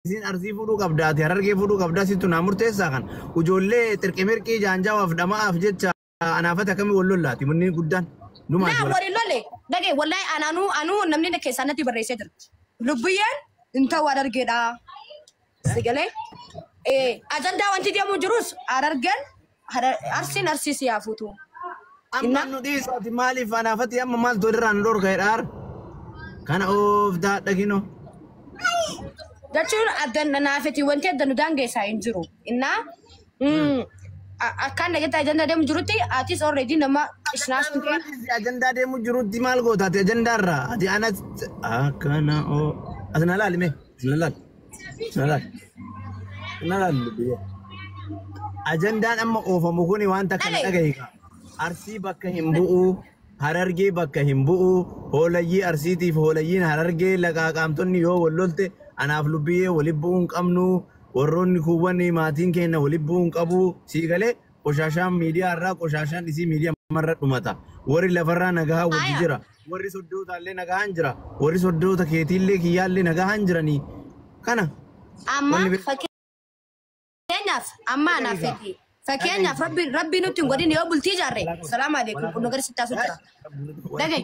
Isin Arsii fuudhuu qabda, ati Harargee fuudhuu qabda, sittu naa murteessaa kan. Ijoollee xirqimirqii jaanjaawaaf dhama'aaf jecha anaafati akkamii wal lollaati munni guddaan. Numaati Naa wal. Waliin lolle dhagee wallahi anaanuu anuu namni keessaa natti barreessee jira. Lubbiyyeen hin ta'u Harargeedha. Sigalee ajandaa wanti deemu jirus Harargeen Arsiin Arsii si haa fuutu. Amma nu dhiisaati, maaliif anaafati amma maaltu walirraa nu dhorka jedhaar? Kana oof daadha kinoo. Jechuun adda naafeti wanti adda nu daangeessaa hin jiru. Innaa akkaan dhageetta ajandaa deemu jirutti atis already nama ishnaas tuqee. Ajandaa deemu jirutti maal goota ati ajandaa irraa? Ati ana akkana oo as na laali mee, as na laali, as na laali, as na laali lubbiyyee. Ajandaan amma oofamu kuni wanta kana Dhagahi. Dhagahi kaa. Arsii bakka hin bu'u, Harargee bakka hin bu'u, hoolayyii Arsiitiif hoolayyiin Harargee laqaaqaamtonni yoo wal lolte anaaf lubbiyyee walitti bu'uu hin qabnu, warroonni kuuwwan maatiin keenya walitti bu'uu hin qabu. Sii galee qoshaashaan miidiyaa irraa qoshaashaan isii miidiyaa marra dhumata. Warri lafarraa nagahaa wajji Aya. jira. Warri soddoota illee nagahaan jira. Warri soddoota keetiillee kiyyaallee nagahaan jiranii. Kana Amma wanni beeku. Fakkeenyaaf amma Dhagahi kaa. anaafeti. Fakkeenyaaf Dhagahi. Rabbi rabbi nutti hin godhin yoo bultii ijaarre. Salaamu alaikum kun gara sitti haasuu jira. Dhagahi.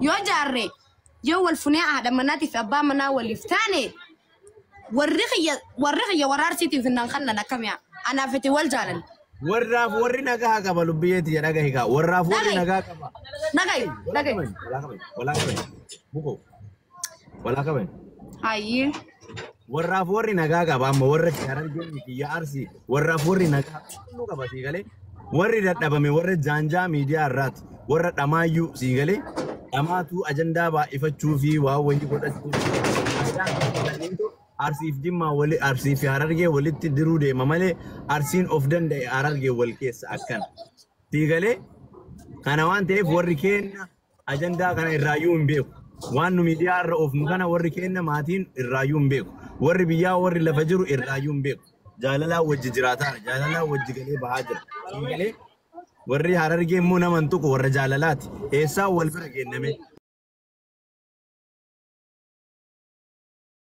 Yoo ijaarre, yoo wal funee haadha manaatii fi abbaa manaa waliif taane, warri kiyya warra Arsiitiif hin kannan akkamiya anaafeti wal jaalan. Warraaf warri nagaa qaba lubbiyeeti jedha dhagahi kaa. Warraaf warri Dhagahi. Nagaa qaba. Dhagahi. Walaa Dhagahi. qaban, walaa qaban, walaa qaban. Bukoo, walaa qaban. Hayyee. Warraaf warri nagaa qaba amma warra Harargeen biyya Arsii warraaf warri nagaa qulqulluu qaba sii galee. Warri dadhabame warra jaanjaa miidiyaa irraati. Warra dhamaayyuu sii galee dhamaatu ajandaa baay'ifachuu fi waan wayii godhachuu fi Arsiif Jimmaa wali Arsii fi Harargee walitti diruu deema malee Arsiin of danda'e Harargee wal keessa akkana. Sii galee kana waan ta'eef warri keenya ajandaa kana irraayyuu hin beeku. Waan nu miidiyaa irra oofnu kana warri keenya maatiin irraayyuu hin beeku. Warri biyyaa warri lafa jiru irraayyuu hin beeku. Jaalalaa wajji jiraataa jaalalaa wajji galee bahaa jira. Sii galee warri Harargee immoo nama hin tuqu warra jaalalaati. Eessaa wal bira geenname?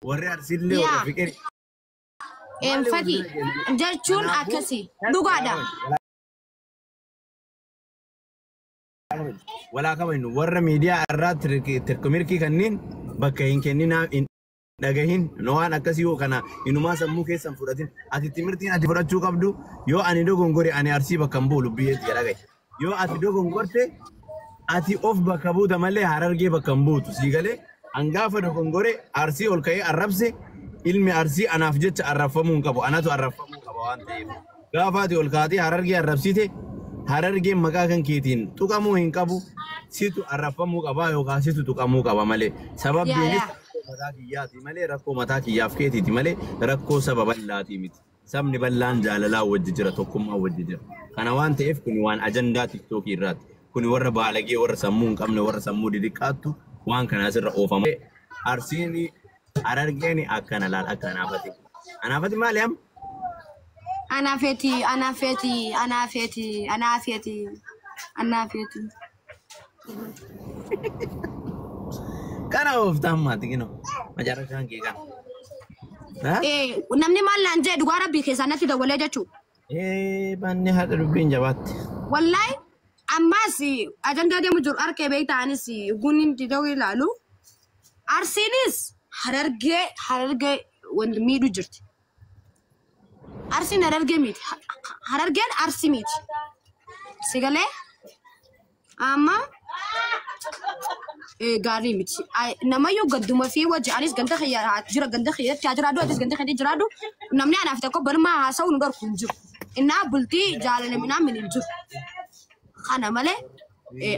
Warri Arsiillee warra Yaa. Fiqir. Maali wal Fati bira geenname? jechuun Kanaafuu akkasii dhugaadha. Walaa kabajnu warra miidiyaa irraa tirkumirkii kanneen bakka hin kenninaa hin dhagahin no waan akkasii yoo kana inumaa sammuu keessan fudhatin. Ati timirtiin ati fudhachuu qabdu yoo ani dogongore ani Arsii bakka hin bu'u lubbiyeetti jedha gahe. Yoo ati dogongorte ati of bakka buuta malee Harargee bakka hin buutu. Sii galee hangaafa dogongore Arsii ol ka'ee arrabse ilmi Arsii anaaf jecha arrabfamuu hin qabu, anatu arrabfamuu qaba waan ta'eef. Gaafa ati ol kaatee Harargee arrabsite Harargeen maqaa kan keetiin tuqamuu hin qabu, situ arrabfamuu qaba yookaan situ tuqamuu qaba malee. Sababbiinis Yaa. Rakkoo mataa kiyyaati malee rakkoo mataa kiyyaaf keetiiti malee rakkoo saba bal'aatii miti. Sabni bal'aan jaalalaa wajji jira, tokkummaa wajji jira. Kana waan ta'eef kuni waan ajandaa TikTokii irraati. Kuni warra baalagee, warra sammuu hin qabne, warra sammuu didiqqaattu waan kana asirra oofama. Arsiin Harargeen akkana laal akka anaafati. Anaafati maali amma? Anaafeti, anaafeti, anaafeti, anaafeti, anaafeti. Kana ooftaan maati kinoo. Macarrashaan kee kana. Ha? Namni maal naan jee dhugaa rabbii keessaa natti dawwalee jechuudha. Banni haadha dubbiin jabaatti. Wallahi ammas ajandaa deemu jiru harkee beektaanis gunin didoo ilaalu. Arsiinis Harargee wanti miidhu jirti. Arsiin Harargee miti. Harargeen Arsii miti. Sigalee amma gaarii miti. Namayyuu gadduma fi wajji anis ganda kiyya jira, ganda kiyyatti haa jiraadhu, atis ganda keetti jiraadhu, namni anaaf tokko barmaa haasa'u nu dhorku hin jiru. Innaa bultii jaalala minaa min hin jiru. Kana malee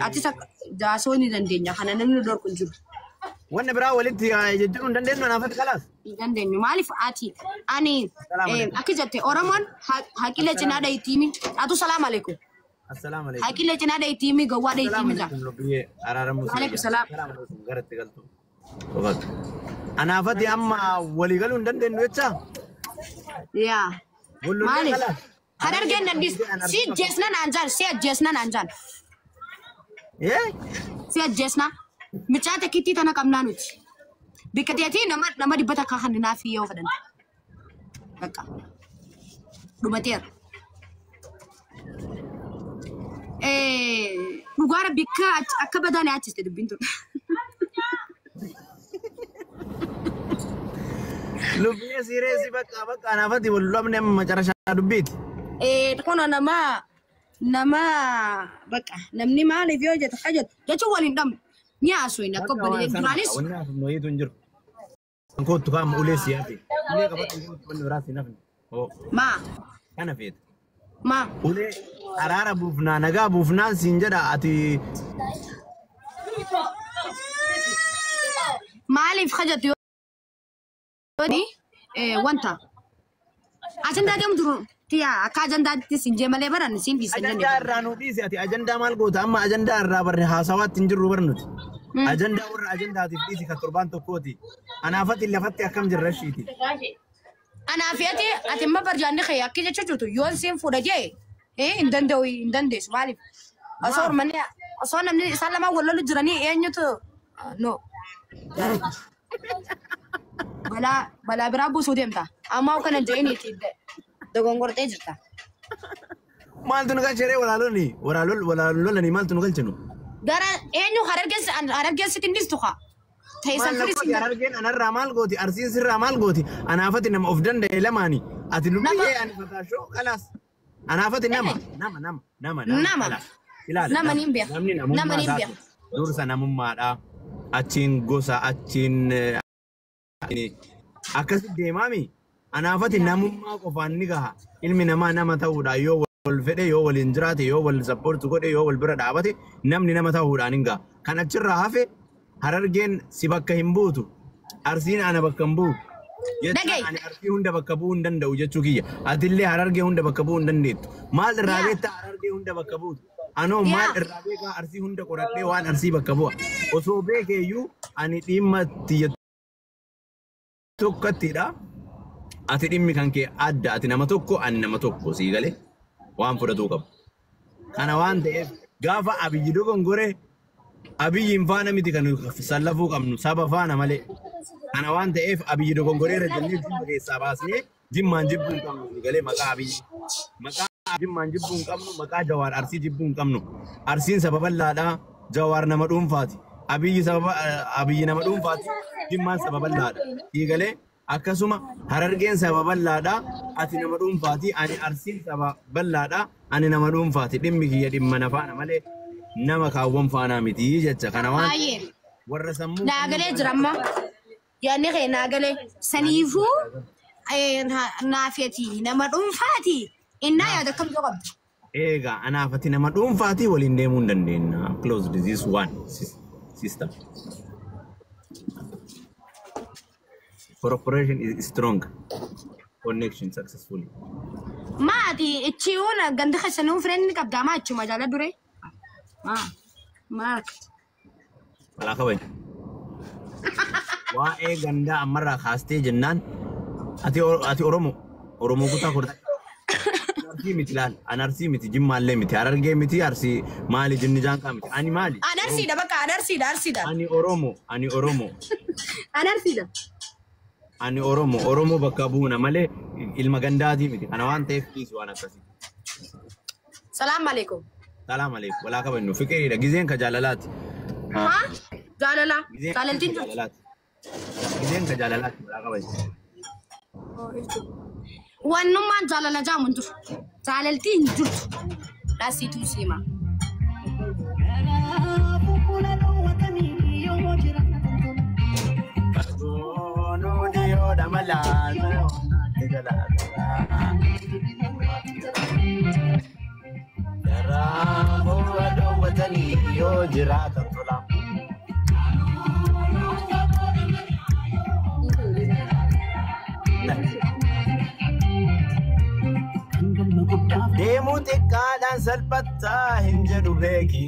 atis akka haasa'uu ni dandeenya, kana namni nu dhorku hin jiru. Wanni biraa walitti jijjiiruu hin dandeenyu anaafati kalaas. Hin dandeenyu, maaliif ati ani Assalaamu alaikum. Akka jette Oromoon haqilee cinaa dhayiitiimi atu salaam alaikum. Assalaamu alaikum. Haqilee cinaa dhayiitiimi gowwaa Assalaamu dhayiitiimi jaa. alaikum lubbiyyee araaramuu si Waalaikum wayya. salaam. Assalaamu alaikum garatti galtu. Qofatu. Anaafati amma walii galuu hin dandeenyu jechaa? Yaa. Wal lollee Maaliif? kalaas. Harargeen dandis si ajjeesna naan jaan, si ajjeesna naan jaan. Yee? Si ajjeesna. Mucaa takkittii tana qabnaa nuti. Bikka teetii nama 100 kan naaf yoo fedhan. Bakka. Dhumateera. Dhugaara bikka akka badaa na yaachiste dubbiin tun. Lubbiyee siireessi bakka bakka anaafatti wal lobne amma macarashaa dubbiiti. Kun nama bakka namni maaliif yoo jettu hajjatu jechuun waliin dhabnu ni haasofna akka obboleeyyan duraanis. Wanni haasofnu wayiitu hin jiru. Kootu kaa'ama ulee siyaase. Ulee qabadhu kootu wanni biraas hin hafne. Maa. Kana feeta. Maa. Ulee araara buufnaa nagaa buufnaan siin jedha ati. Maaliif hajjatu yoo wanta ajandaa deemu duru tiyaa akka ajandaatti siin jee malee baran siin dhiisan jenne. Ajandaa irraa nu dhiisi ati ajandaa maal goota amma ajandaa irraa barre haasawaatti hin jirru bar nuti. Ajandaa warra ajandaatiif dhiisi kan torbaan tokkooti. Anaafati lafatti akkam jirra ishiiti. Anaafi ati amma barjaanni kee akka jecha jirtu yoon siin fuudha jee hin danda'u hin dandeessu maaliif osoo ormanni osoo namni isaan lamaan wal lolu jiranii eenyutu no. Balaa biraa buusuu deemta. Amma kana jeeniiti dogongortee jirta. Maaltu nu galcheree walaalonni? Walaalolani maaltu nu galchinu? Gara eenyu harargeessitti hin dhiistu kaa? Ta'e san harargeen anarraa maal gooti? Arsiin sirraa maal gooti? Anaafati nama of danda'e lamaani. Ati lubbiyee ani fataashoo kalaas. Anaafati nama nama nama nama nama. Nama niin beeka. Namni namummaa isaati. Dursa namummaadha. Achiin gosa achiin akkasi deemaami. Anaafati namummaa qofaan ni gaha. Ilmi namaa nama ta'uudhaan yoo wal fedhe yoo waliin jiraate yoo wal sappoortu godhe yoo wal bira dhaabate namni nama ta'uudhaan hin gaha. Kan achirraa hafe harargeen si bakka hin buutu. Arsiin ana bakka hin bu'u. Jechuun ani arsii hunda bakka bu'uu hin danda'u jechuu kiyya. Atillee harargee hunda bakka bu'uu hin dandeettu. Maal irraa beektaa harargee hunda bakka buutu? Anoo maal irraa beekaa arsii hunda qoradhee waan arsii bakka bu'a. Osoo beekeeyyuu ani dhimma tiyya tokkottidha. Ati dhimmi kan kee adda ati nama tokko ani nama tokko sii galee waan fudhatuu qabu. Kana waan ta'eef gaafa Abiyyi dogongore Abiyyiin faana miti kan sallafuu qabnu saba faana malee. Kana waan ta'eef Abiyyi dogongoreera jennee jimma keessaa baasnee jimmaan jibbuu hin qabnu sii galee maqaa Abiyyi. Maqaa jimmaan jibbuu hin qabnu maqaa Jawaar Arsii jibbuu hin qabnu. Arsiin saba bal'aadha Jawaar nama dhuunfaati. Abiyyi sababa Abiyyi nama dhuunfaati jimmaan saba bal'aadha. Sii galee akkasuma harargeen saba bal'aadha ati nama dhuunfaati ani arsiin saba bal'aadha ani nama dhuunfaati dhimmi kiyya dhimma na faana malee nama kaawwan faanaa miti jecha kana waan warra sammuu naagalee jira amma yaadni kee naagalee saniifuu naafeeti nama dhuunfaati innaa yaada akkam yoo qabdu. Eegaa anaafati nama dhuunfaati waliin deemuu hin dandeenya. Close disease one system. Corporation is strong. Connection successfully. Maati ichiun ganda keessanuu friend qabdaa maa achuma jaala dure? Maa maal? Walaa kabaj. Waa'ee gandaa ammarraa kaastee jennaan ati Oromoo kutaa kudha. Arsii miti laal. An arsii miti jimmaallee miti harargee miti arsii maali jinni jaanqaa miti ani maali? An arsiidha bakka an arsiidha arsiidha. Ani Oromoo ani Oromoo. An arsiidha. Ani Oromoo bakka buuna malee ilma gandaatii miti. Kana waan ta'eef dhiisu waan akkasii. Salaam alaikum. Salaam alaikum. Walaa kabajnu. Fiqiriidha. Gizeen ka jaalalaati. Haa? Jaalala. Jaalaltiin jirtu. Gizeen ka jaalalaati. Walaa kabajnu. Wannummaan jaalala jaamu hin jiru. Jaalaltiin hin jirtu. Dhaasiituu siima. Deemuu xiqqaadhaan salphattaa hin jedhu beeki.